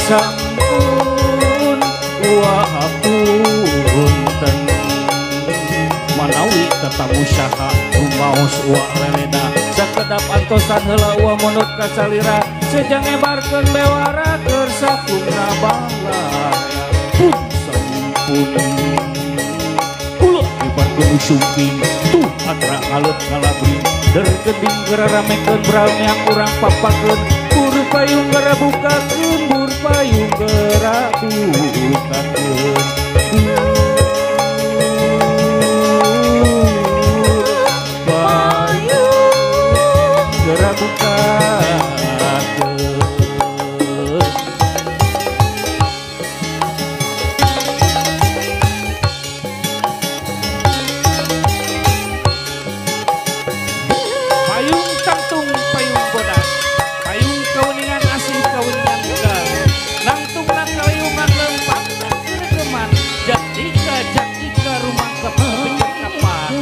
Sampun wa hapunten manawi tetamu saha rumaos wa leleda sakedap antosan heula wa monot ka salira sejang ngebarkeun bewara keur sakumna balaya pun sampun kula ngebarkeun usungking tuh atra ngalut ngalabring derkeding geraramekeun brameak urang papakeun bur payung gera bukakeun bur payung gera bukakeun payung gera bukakeun. Payung tangtung payung bodas payung kauningan asih kauningan buka nangtung nakaliungan lempang keregeman jatika jatika rumangkep pikir kapan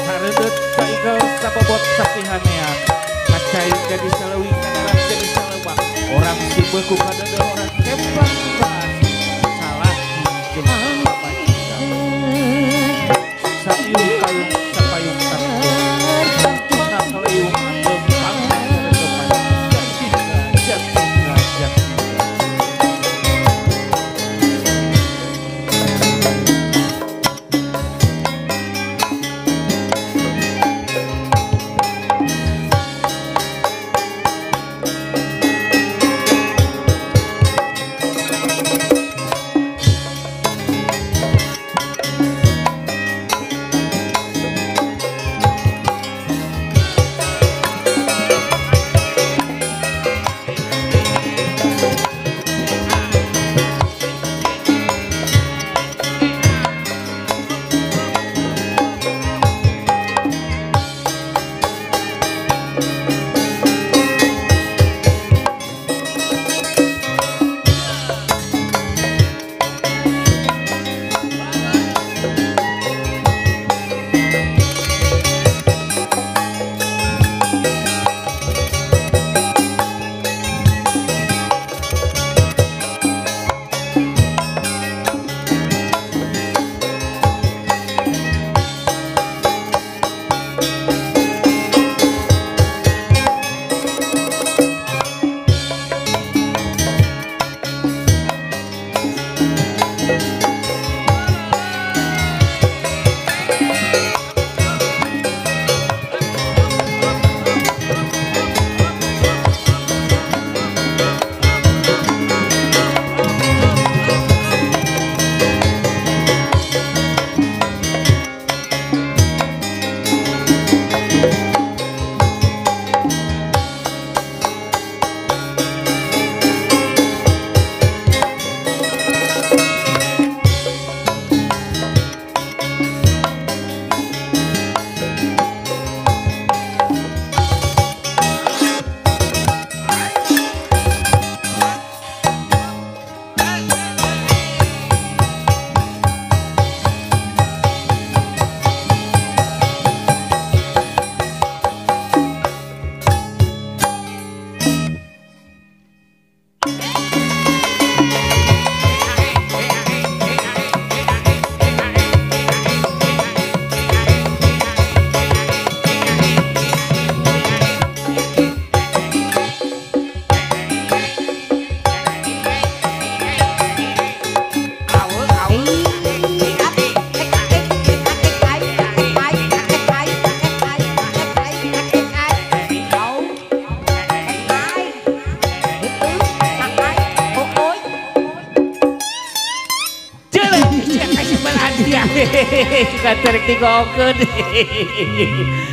saredet saigel sabobot sapihanean kacai jadi saleuwi kadarat jadi salewak orang sibeuh ku kadeudeung orang kemplang ku kaasi salaki jeung pamajikan saiung payung sapayung tangtung nakaliungan lempang keregeman jatika jatika jatika.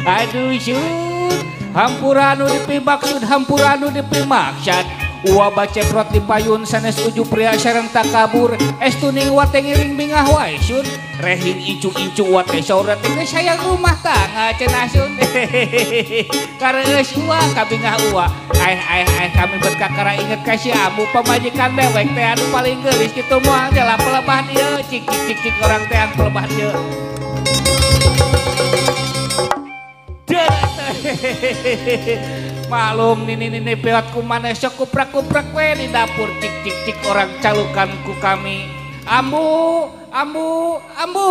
Aduh syud hampura nu dipimaksud hampura nu dipimaksad Ua baceprot di payun sanes uju pria sareng takabur estuning wate ngiring bingah wae syud rehing incu-incu wate saur teh geus hayang rumah tangga cenah syud kareus ua kabingah ua aeh aeh aeh kami berkakara inget ka si ambu pamajikan dewek teh anu paling geulis kitu moal jalan pelebah dieu cik cik cik cik orang teh ang pelebah dieu. Maklum nini peot ku maneh sok kuprak-kuprak we di dapur cik cik cik orang calukan ku kami. Ambu, ambu, ambu.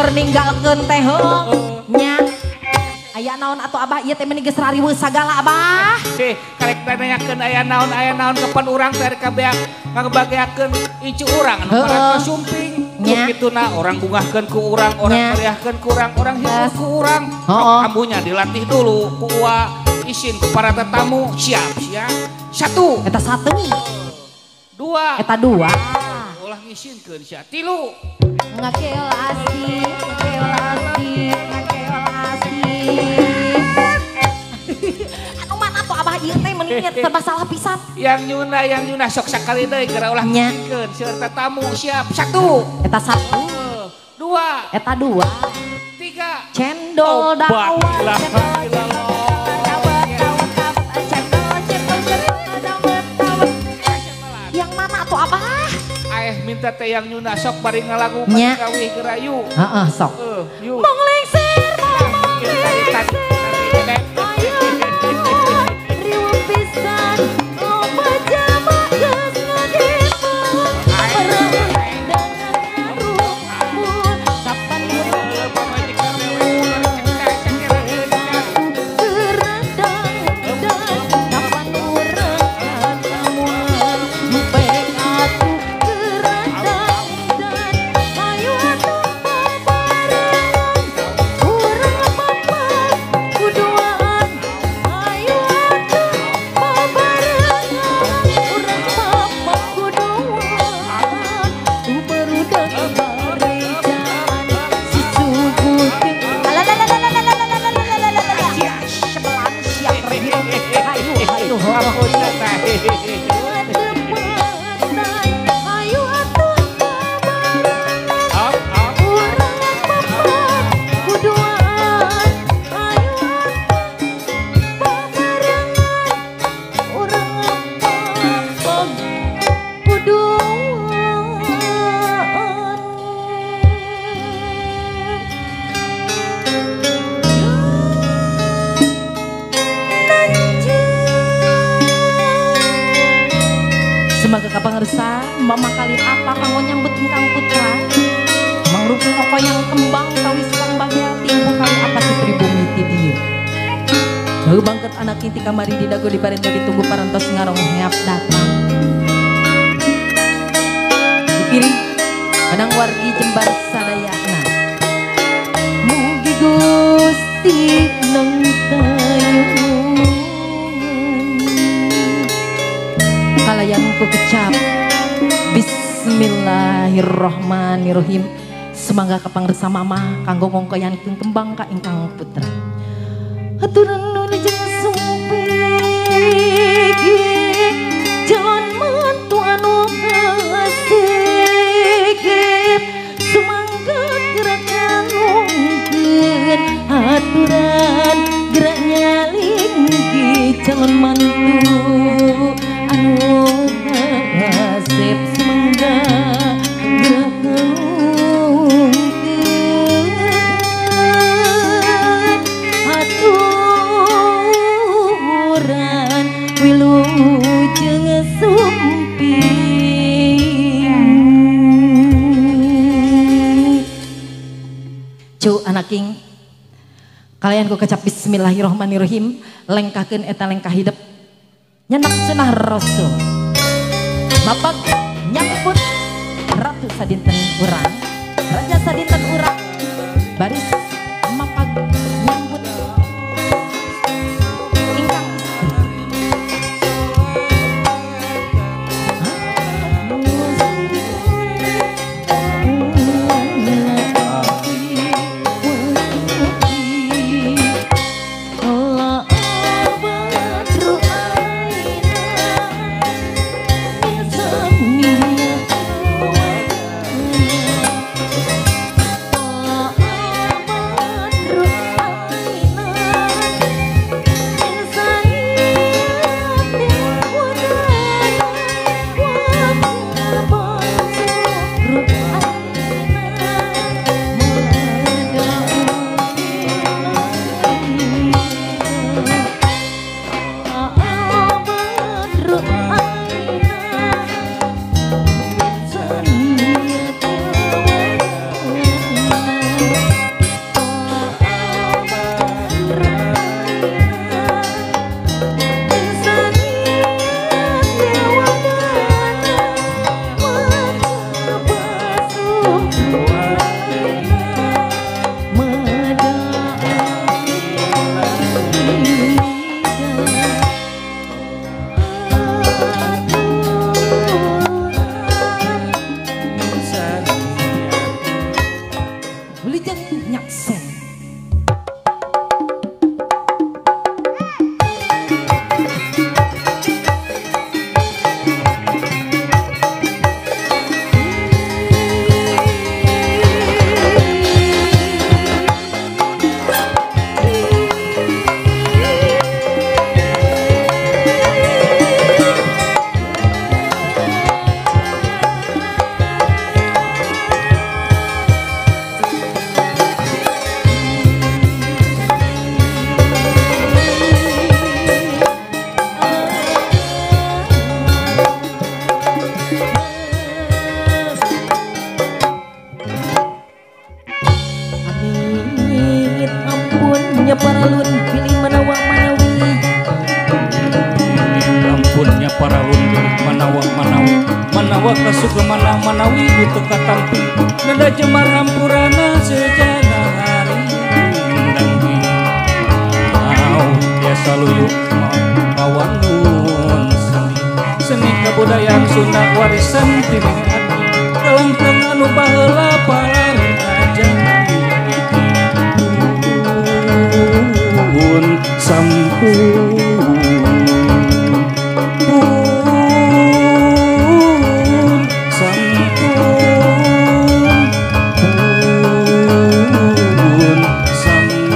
Ninggalkeun teh heuh nya aya naon atuh abah ieu teh meuni geus rariweuh sagala abah sih karek nanyakeun aya naon kapan urang teh rek kabeak ngabageakeun incu urang anu parantos sumping kituna orang bungahkeun ku urang orang meriahkeun ku urang orang hibur ku urang ambunya dilatih dulu ku uwa isin ku para tetamu siap siap satu eta satu dua eta dua ulah ngisinkeun sia tilu ngakeolasi ngakeolasi ngakeolasi. Anu mana tuh abah ieu teh meuni serba salah pisan. Yang nyuna sok sakali deui geura ulah ngisinkeun seueur tetamu siap satu eta satu dua eta dua tiga cendol dawet yang mana tuh abah? Minta teh yang nyuna sok bari ngalagu bari kawih gerayu. Heeh sok. Mong lengser mong lengser. Ayo riweuh pisan loba jalma geus ngadepeng. Dengan ngarumpul kapan kapan urang katamuan empek atuh. Semoga kapangersa mama kali apa kanggo nyambut ingkang putra mangrupung yang kembang tawis kang bagya timbu kali apa ti pribumi ti dieu. Bau bangket anak inti kamari di dago diparento ditunggu parantos ngarong heap datang. Dipilih menang wargi Jembar sadayana. Mugi Gusti nang tayungan kalayan ku kecap Bismillahirrahmanirrahim. Semangga kapangersa mama kanggo ngongkoyan kembang ka ingkang putra. Aturan nun jeung sumping jalan mantu anu kasih sumangga gerak ngalungkeun aturan gerak nyalingki calon mantu anu kasep sumangga gerak ngalungkeun aturan wilujeng sumping. Cu anaking kalian ku kecap bismillahirrahmanirrahim lengkahkeun eta lengkah hidup nyenak sunah rasul bapak nyambut ratu sadinten urang raja sadinten urang baris mapag nyambut ingkang istri. mana manawi nu teu katampi nada jemar hampurana sejana hari dangding biasa luyuk mawangun seni seni kabudayaan Sunda warisan ti nenek aki kalangkang anu baheula palari aja pun sampun pun sampun pun sampun.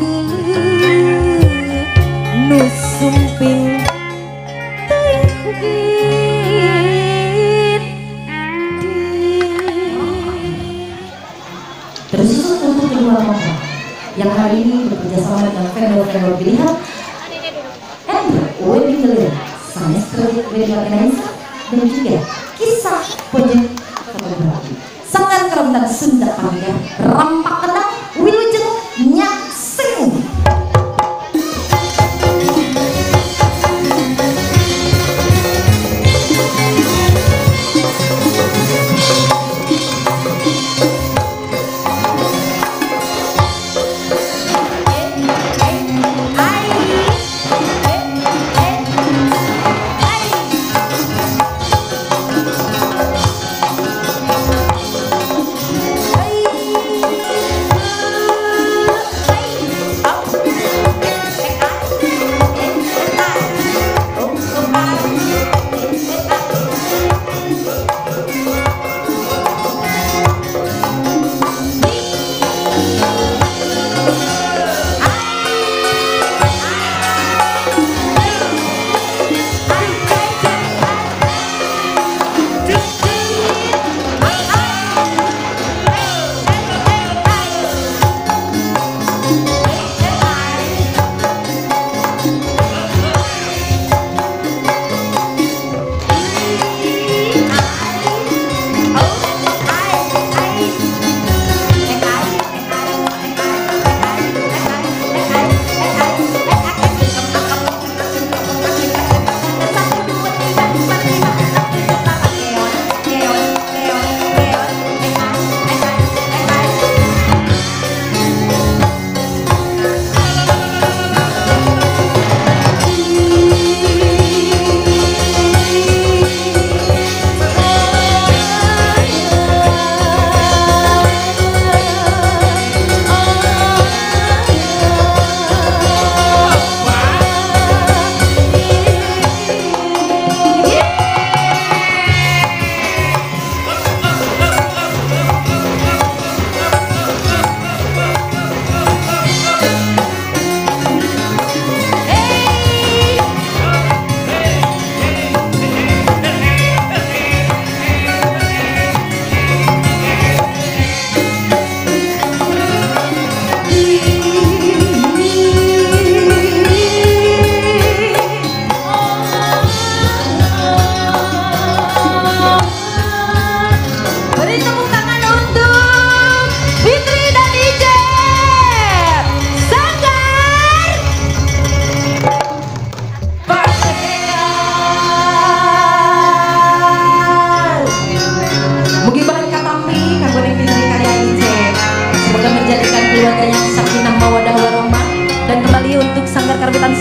geuleuh nu sumping teuing ku terus untuk kedua mempelai yang hari ini bekerja sama dengan vendor-vendor pilihan and Wedding Gallery, Sanes Project Wedding Organizer, dan juga Kisah Project Fotografi. Sanggar Karawitan Sunda Panggegar rampak kendang wilujeng nyakseng.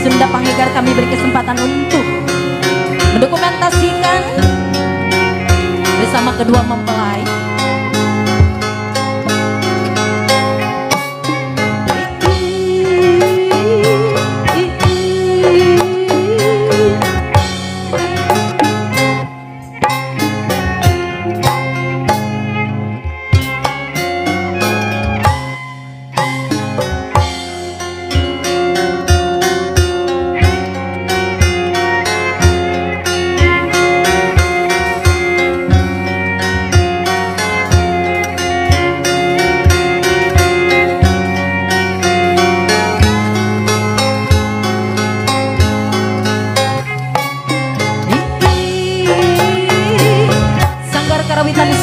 Sunda Panggegar kami beri kesempatan untuk mendokumentasikan bersama kedua mempelai.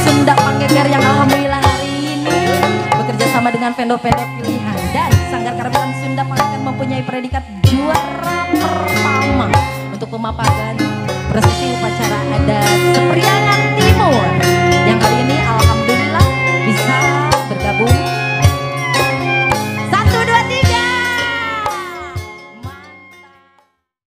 Sunda Panggegar yang alhamdulillah hari ini bekerja sama dengan vendor-vendor pilihan, dan Sanggar Karawitan Sunda Panggegar mempunyai predikat juara pertama untuk pemapagan